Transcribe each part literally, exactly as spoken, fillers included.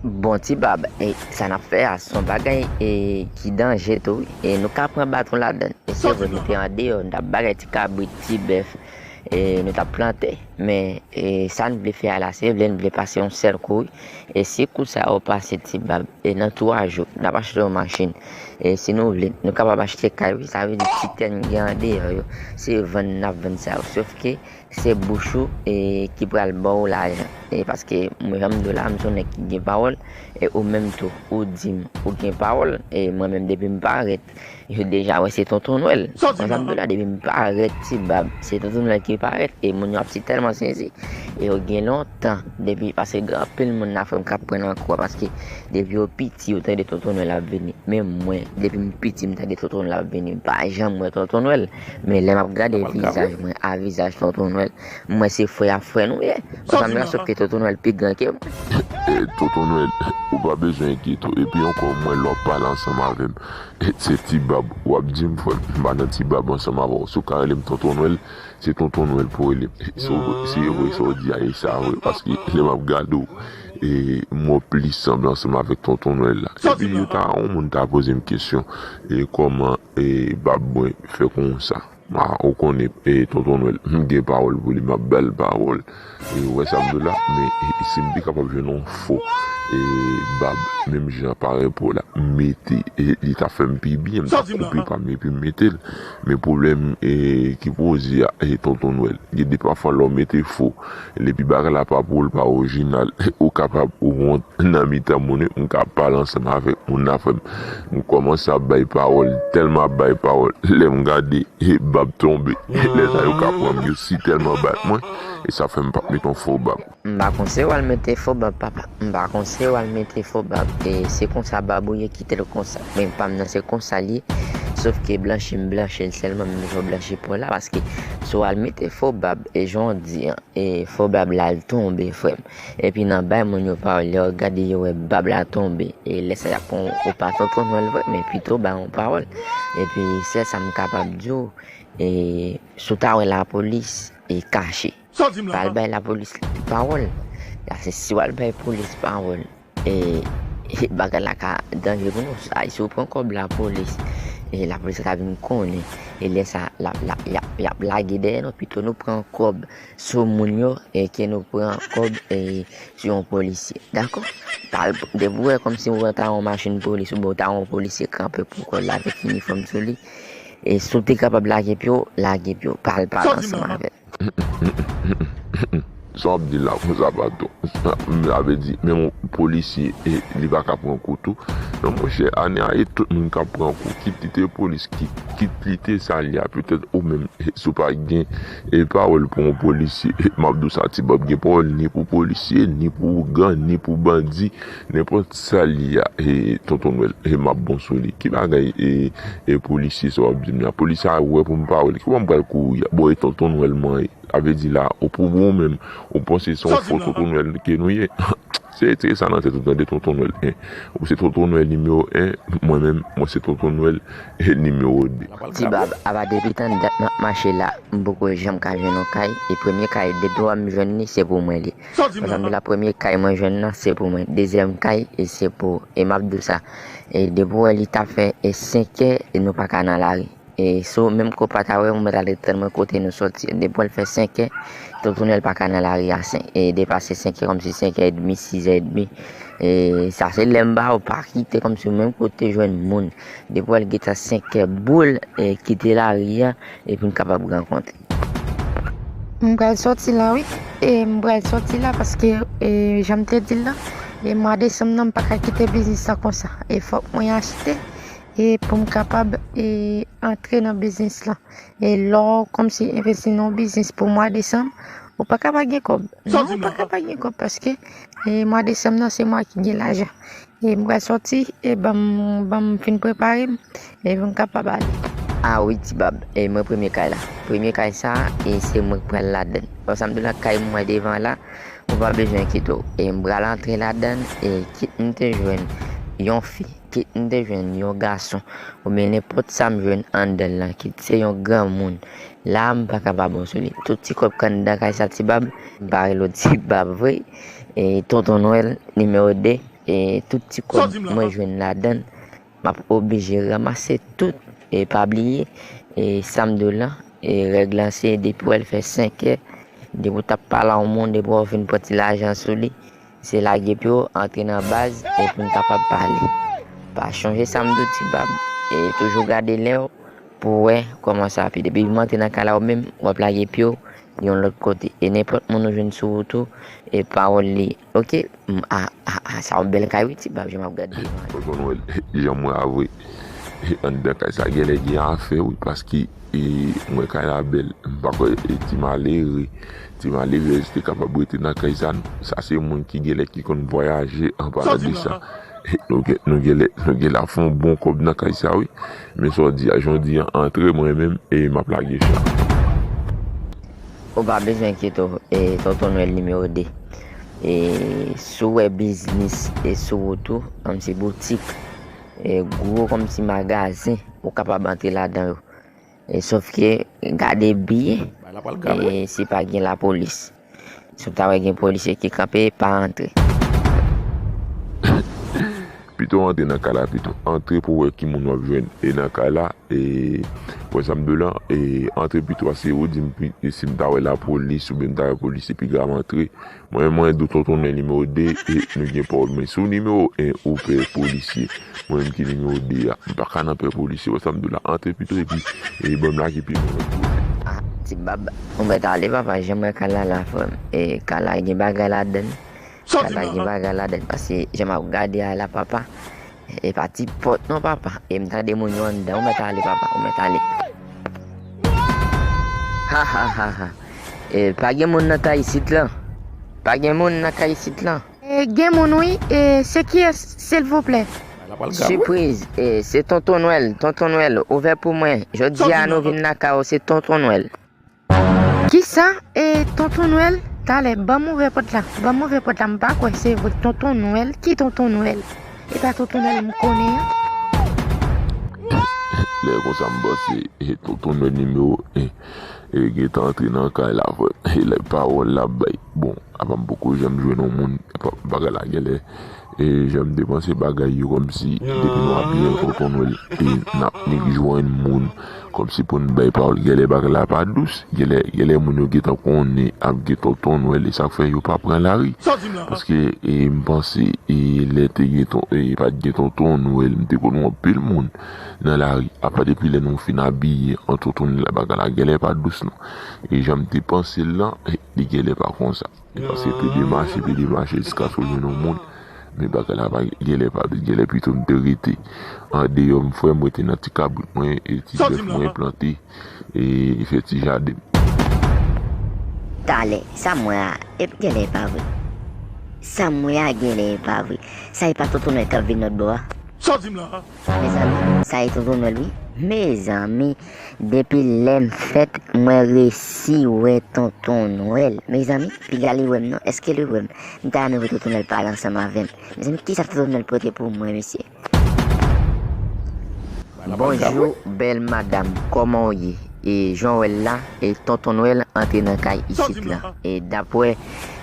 Bon, Ti Bab, e, sa n ap fè a, se yon bagay, e, ki danje tou, wi. E nou ka pran baton ladan l. E se vre, nou te andeyò, nou t ap bagay ti kabrit, ti bèf, e, nou t ap plante. Men, e, sa n vle fè a la, se vle, n vle pase yon sèl kou, wi. E si kou sa yo pase, Ti Bab, e nan twa jou, n ap achte yon machin. E si nou vle, nou kapab achte kay, wi. Sa vle di ti tè n gen andeyò yo, se vann n ap vann sa yo. Sòf ke se bouch ou, e, ki pral ba w lajan. E paske mwen, jan m di w la, m se yon nèg ki gen pawòl, e ou menm tou, ou di m ou gen pawòl, e mwen menm, depi m parèt, yo deja wè se Tonton Nwèl. Mwen, sa m di w la, depi m parèt, Ti Bab, se Tonton Nwèl ki parèt, e moun yo ap si tèlman sezi, e yo gen lontan, depi, paske gen anpil moun nan frè m k ap pran nan kou a, paske depi yo piti, yo tande Tonton Nwèl ap vini. Men mwen, depi m piti, m tande Tonton Nwèl ap vini. M pa janm wè Tonton Nwèl. Men lè m ap gade vizaj mwen a vizaj Tonton Nwèl, m wè se frè a frè nou ye. Konsa m la, sòf ke Tonton Nwèl pi gran ke m. E, Tonton Nwèl, ou pa bezwen enkyete w. Epi ankò, m wè lè w ap pale ansanm avè m, e, se Ti Bab w ap di m, frè m. M pa nan Ti Bab ansanm avè w. Si w ka rele m Tonton Nwèl, se Tonton Nwèl pou w rele m. Si w, si e vre sa w di a, e sa vre. Paske lè m ap gade w, e, m wè w plis sanble ansanm avèk Tonton Nwèl la. Epi yo ta, yon moun ta poze m kesyon, e, kòman, e, bab mwen fè konsa. A, ou konnen, e, Tonton Nwèl, m gen pawòl pou li, m ap ba l pawòl. E, ou wè sa m di w la, men, e, si m te kapab jwenn yon fo, e, bab, menm jan parèy pa w la, m mete, e, li ta fè m pi byen, m ta koupe pa m epi m mete l. Men pwoblèm, e, ki poze a, e, Tonton Nwèl, gen de pafwa lè w mete fo, epi bagay la pa pou w, l pa orijinal, ou kapab wont nan mitan moun yo, m ka pale ansanm avèk moun nan, frè m. M kòmanse ap bay pawòl, tèlman ap bay pawòl. Lè m gade, e, bab tonbe. Lè sa yo ka pran m, yo si tèlman bat mwen, e sa fè m p ap met yon fo bab. M pa konseye w al mete fo bab, papa. M pa konseye w al mete fo bab. E se konsa bab ou ye, kite l konsa. Men pa m nan, se konsa l ye. Sòf ke blanchi m blanchi l sèlman, menm jan w blanchi po w la, paske si w al mete fo bab, e jan w di an, e fo bab la al tonbe, frè m. Epi nan bay moun yo pawòl, lè yo gade yo wè bab la tonbe. E lè sa y ap pran w pa Tonton Nwèl vre, men pito ba yon pawòl. Epi sèl sa m kapab di w, e si w ta wè lapolis, e kache. Pa al bay lapolis pawòl. Paske si w al bay polis pawòl, e, e bagay la ka danje pou nou. Ay, si w pran kòb lapolis, e lapolis la ka vin konnen. E lè sa, l ap, l ap, y ap, y ap lage dèyè nou. Pito nou pran kòb sou moun yo, e ke nou pran kòb, e, sou yon polisye. Dakò? Pa al, depi w wè kòmsi w wè ta yon machin polis, oubyen w ta yon polisye kanpe pou kò l avèk inifòm sou li, e si w te kapab lage pye w, lage pye w. Pa al pale ansanm avè l. Sa w ap di la konsa, patwon? Sa vle di, menm yon polisye, e, li pa ka pran kou tou? Non, monchè, ane a, e tout moun k ap pran kou, kit li te polis, kit, kit li te sa l ye a, petèt ou menm, e, si w pa gen, e, pawòl pou yon polisye, e, m ap di w sa, Ti Bab gen pawòl ni pou polisye, ni pou ougan, ni pou bandi, nenpòt sa l ye a, e, Tonton Nwèl, e, m ap bon sou li. Ki bagay, e, e, polisye sa w ap di m la? Polisye a wè pou m pawòl. Kòman m pral kouri a? Bon, e Tonton Nwèl mwen ye. Sa vle di la, ou pou ou menm, ou panse se yon fo Tonton Nwèl ke nou ye? Se retire sa nan tèt ou, tande, Tonton Nwèl en. Ou se Tonton Nwèl nimewo en, mwen menm, mwen se Tonton Nwèl, e, nimewo de. Ti Bab, apa depi tann dat m ap mache la, m poko janm ka jwenn yon kay, e premye kay, depi w wè m jwenn li, se pou mwen li. Paske m di la, premye kay mwen jwenn nan, se pou mwen. Dezyèm kay, e se pou ou. E m ap di w sa, e depi w wè li ta fè, e senkè, e nou pa ka nan lari. E si w menm ke w pa ta wè m, ou mèt al ret tann mwen kote nou sòti. Depi w wè l fè senkè, Tonton Nwèl pa ka nan lari a senk, e depase senkè, kòmsi senkè edmi, sizè edmi. E sa se lè m ba w, pa kite kòmsi w menm ke w te jwenn moun. Depi w wè l gentan senkè boul, e kite lari a, epi n kapab rankontre. M pral sòti la, wi. E m pral sòti la paske, e, jan m te di l lan, e mwa desanm nan, m pa ka kite biznis la konsa. E fòk mwen achte, e pou m kapab, e, antre nan biznis la. E lè w kòmsi envesti nan yon biznis pou mwa desanm, ou pa ka pa gen kòb. Non, ou pa ka pa gen kòb paske, e, mwa desanm nan, se mwa ki gen lajan. E m pral sòti, e ban m, ban m fin prepare m, e pou m kapab ale. A wi, Ti Bab, e mwen premye kay la. Premye kay sa, e se mwen k pral ladan l. Wè sa m di w la, kay mwen devan la, ou pa bezwen enkyete w. E m pral antre ladan l, e kit m te jwenn yon fi, kit m te jwenn yon gason, oubyen nenpòt sa m jwenn anndan l lan, kit se yon granmoun, la a m pa ka pa bon sou li. Tout ti kòb k anndan kay sa, Ti Bab, m pa rele w Ti Bab vre, e Tonton Nwèl, nimewo de, e tout ti kòb mwen jwenn ladan l, m ap oblije ranmase tout, e pa bliye, e sa m di w lan, e règ lan se depi w wè l fè senk è, depi w t ap pale a yon moun, depi w fin pran ti lajan sou li, se lage pye w, antre nan baz, e pou n kapab pale. Pa chonje sa m di w, ti bab, e toujou gade lè w pou w wè kòman sa ap ye. Depi m antre nan kay la, ou menm, w ap lage pye w yon lòt kote. E nenpòt moun ou jwenn sou wout ou, e pawòl li. Oke? M, a, a, a, sa yon bèl kay, wi, ti bab, jan m ap gade devan. Tonton Nwèl, jan m wè a vre. Anndan kay sa genlè gen afè, wi, paske, e, m wè kay la bèl. M pa kwè, e, ti malere, ti malerèz te kapab rete nan kay sa, non. Sa se moun ki genlè ki konn vwayaje, an palan de sa. Nou gen, nou genlè, nou genlè ap fè yon bon kòb nan kay sa, wi. Men sa w di a, jan w di a, antre mwen menm, e m ap lage chan. Ou pa bezwen enkyete w, e, Tonton Nwèl nimewo de. E, si w wè biznis, e, sou wout ou, kòmsi boutik, e, gwo kòmsi magazen, ou kapab antre ladan yo. E, sòf ke, gade byen, e, si pa gen lapolis. Si w ta wè gen polisye ki kanpe, pa antre. Pito antre nan kay la pito. Antre pou w wè ki moun w ap jwenn. E nan kay la, e, wè sa m di w lan, e, antre pito, paske ou di m pi, e si m ta wè lapolis oubyen m ta wè polisye piga m antre. Mwen, mwen di w Tonton Nwèl nimewo de, e nou gen pawòl. Men si w nimewo en, ou pè polisye. Mwen menm ki nimewo de a, m pa ka nan pè polisye. Wè sa m di w la, antre pito epi, e, ban m lage pye mwen lòt kote. Ah, ti bab, ou mèt ale, papa, jan m wè kay la la, frè m. E kay la gen bagay ladan l. Kay la gen bagay ladan l, paske jan m ap gade a la, papa. E pa ti pòt non, papa. E m tande moun yo anndan. Ou mèt ale, papa. Ou mèt ale. Ha, ha, ha, ha. E pa gen moun nan kay isit lan. Pa gen moun nan kay isit lan. E gen moun, wi. E se kiyès, silvouplè? Sipriz. E se Tonton Nwèl. Tonton Nwèl, ouvè pou mwen. Jodi a nou vin lakay ou, se Tonton Nwèl. Kisa? E Tonton Nwèl? Talè, ban m ouvè pòt la. Ban m ouvè pòt la, m pa kwè se vre. Tonton Nwèl? Ki Tonton Nwèl? E pa Tonton Nwèl m konnen an? Lè konsa m panse, e, Tonton Nwèl nimewo en, e, gentan antre nan kay la, frè. E lè pawòl l ap bay. Bon, apa m poko janm jwenn yon moun, apa bagay la genlè. E jan m te panse bagay yo kòmsi depi nou abiye an Tonton Nwèl, e n ap nik jwenn moun kòmsi pou n bay pawòl. Genlè bagay la pa dous, genlè, genlè moun yo gentan konnen ap gen Tonton Nwèl, e sa k fè yo pa pran lari. Paske, e, m panse, e, lè te gen ton, e, pa t gen Tonton Nwèl, m te konn wè anpil moun nan lari. Apa depi lè nou fin abiye an Tonton Nwèl la, bagay la genlè pa dous non. E jan m te panse l lan, e, li genlè pa konsa. E paske pede mache, pede mache jiskaske w jwenn yon moun. Men bagay la pa genlè pa, genlè pito m te rete andeyò, m frè m rete nan ti kabrit mwen, e ti bèf mwen plante, e fè ti jaden. Talè, sa m wè a, e genlè e pa vre. Sa m wè a genlè e pa vre. Sa e pa Tonton Nwèl k ap vin lòt bò a? Sa w di m la? Mezanmi, sa e Tonton Nwèl wi. Mezanmi, depi lè m fèt, mwen resi wè Tonton Nwèl. Mezanmi, piga li wè m non. Èske li wè m? M ta renmen wè Tonton Nwèl pale ansanm avè m. Mezanmi, kisa Tonton Nwèl pote pou mwen, mesye? Bonjou, bèl madam. Kòman w ye? E jan w wè l la, e Tonton Nwèl antre nan kay isit lan. E daprè,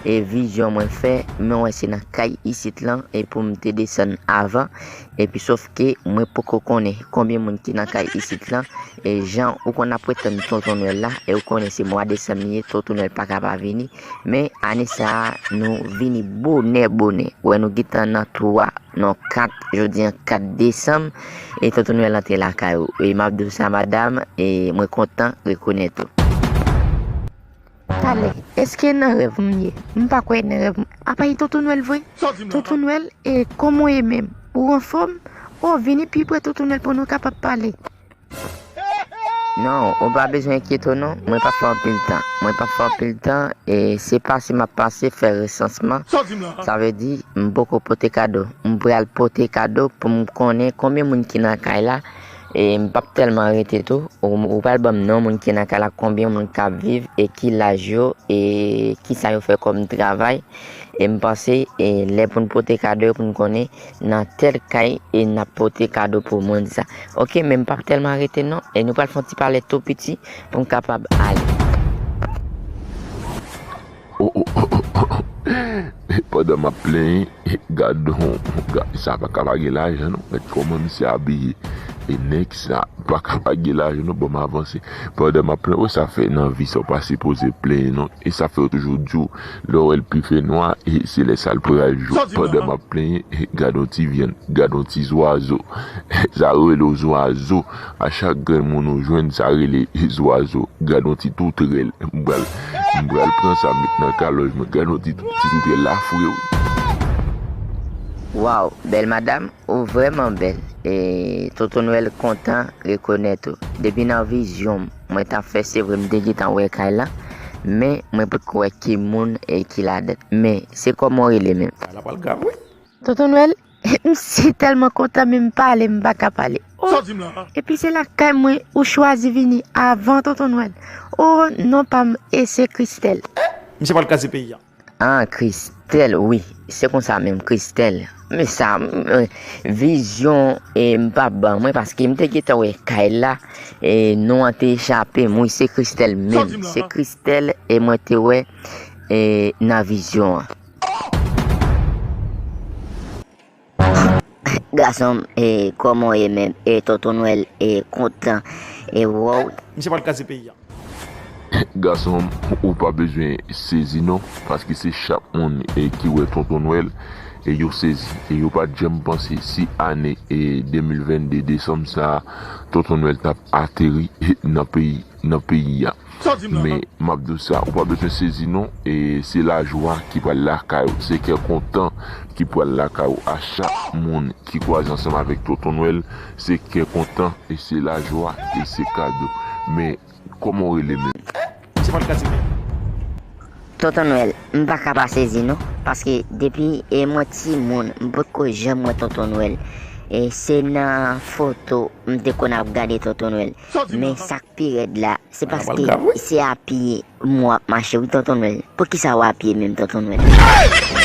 e vizyon mwen fè, mwen wè se nan kay isit lan, e pou m te desann avan. Epi sòf ke mwen poko konnen konbyen moun ki nan kay isit lan. E jan ou konn ap pretann Tonton Nwèl la, e ou konnen se mwa desanm li ye, Tonton Nwèl pa ka pa vini. Men ane sa a, nou vini bonè bonè. Wè nou gentan nan twa, non kat, jodi an kat desanm, e Tonton Nwèl antre lakay ou. E m ap di w sa, madam, e mwen kontan rekonèt ou. Talè, èske nan rèv m ye? M pa kwè nan rèv m. Apa e Tonton Nwèl vre? Tonton Nwèl, e kòman w ye menm? Ou anfòm? O, vini pi pre Tonton Nwèl pou nou kapab pale. Non, ou pa bezwen enkyete w non. Mwen p ap fè anpil tan. Mwen p ap fè anpil tan, e se pase m ap pase fè resansman. Sa vle di, m poko pote kado. M pral pote kado pou m konnen konbyen moun ki nan kay la. E m p ap tèlman rete tou. Ou, ou pral ban m non moun ki nan kay la, konbyen moun k ap viv, e ki laj yo, e kisa yo fè kòm travay. E m panse, e lè pou n pote kado yo, pou n konnen nan tèl kay, e n ap pote kado pou moun sa. Oke, men m p ap tèlman rete non. E nou pral fè yon ti pale tou piti pou m kapab ale. Oh, oh, oh, oh, oh. Pandan m ap plenyen, gad on, gad, sa pa ka pa gen lajan non. Gad kòman misye abiye. E nèg sa pa ka pa gen lajan non, ban m avanse. Pandan m ap plenyen, wè sa fè nan vi sa w pa sipoze plenyen non. E sa fè yo toujou di w, lè w wè l pi fè nwa, e se lè sa l pral jou. Pandan m ap plenyen, gad on ti vyann, gad on ti zwazo. Sa yo rele w zwazo. A chak grenn moun ou jwenn, sa rele zwazo. Gad on ti toutrèl. M pral, m pral pran sa met nan kalòj mwen. Gad on ti, ti toutrèl la fre wi. Waw, bèl madanm, ou vrèman bèl. E Tonton Nwèl kontan rekonèt ou. Depi nan vizyon m, mwen t ap fè, se vre m te gentan wè kay la, men mwen potko wè ki moun e ki ladan. Men se kòman w rele menm? Bagay la pral grav wi. Tonton Nwèl, m si tèlman kontan, men m pale, m pa ka pale. Oh, epi se lakay mwen ou chwazi vini avan Tonton Nwèl. Oh, non pa m, e se Kristèl. Misye pral kraze peyi a. Ah, Kristèl, wi. Se konsa menm, Kristèl. Men sa, m, eh, vizyon, eh, m pa ban mwen, paske m te gentan wè kay la, eh, non an te chape m, wi, se Kristèl menm. Se Kristèl, e mwen te wè, eh, nan vizyon an. Gason m, eh, kòman w ye menm? Eh, Tonton Nwèl, eh, kontan, eh, wè w. Misye pral kraze peyi a. Gason m, ou pa bezwen sezi non, paske se chak moun, eh, ki wè Tonton Nwèl, e yo sezi. E yo pa t janm panse si ane, eh, de mil venn de, desanm sa a, Tonton Nwèl t ap ateri, eh, nan peyi, nan peyi a. Men m ap di w sa, ou pa bezwen sezi non, e se lajwa ki pral lakay ou, se kè kontan ki pral lakay ou. A chak moun ki kwaze ansanm avèk Tonton Nwèl, se kè kontan, e se lajwa, e se kado. Men kòman w rele menm? Tonton Nwèl, m pa ka pa sezi non, paske depi e mwen timoun, m potko janm wè Tonton Nwèl. E se nan foto m te konn ap gade Tonton Nwèl. Men sa k pi rèd la, se paske se a pye m w ap mache wi Tonton Nwèl. Poukisa w a pye menm Tonton Nwèl?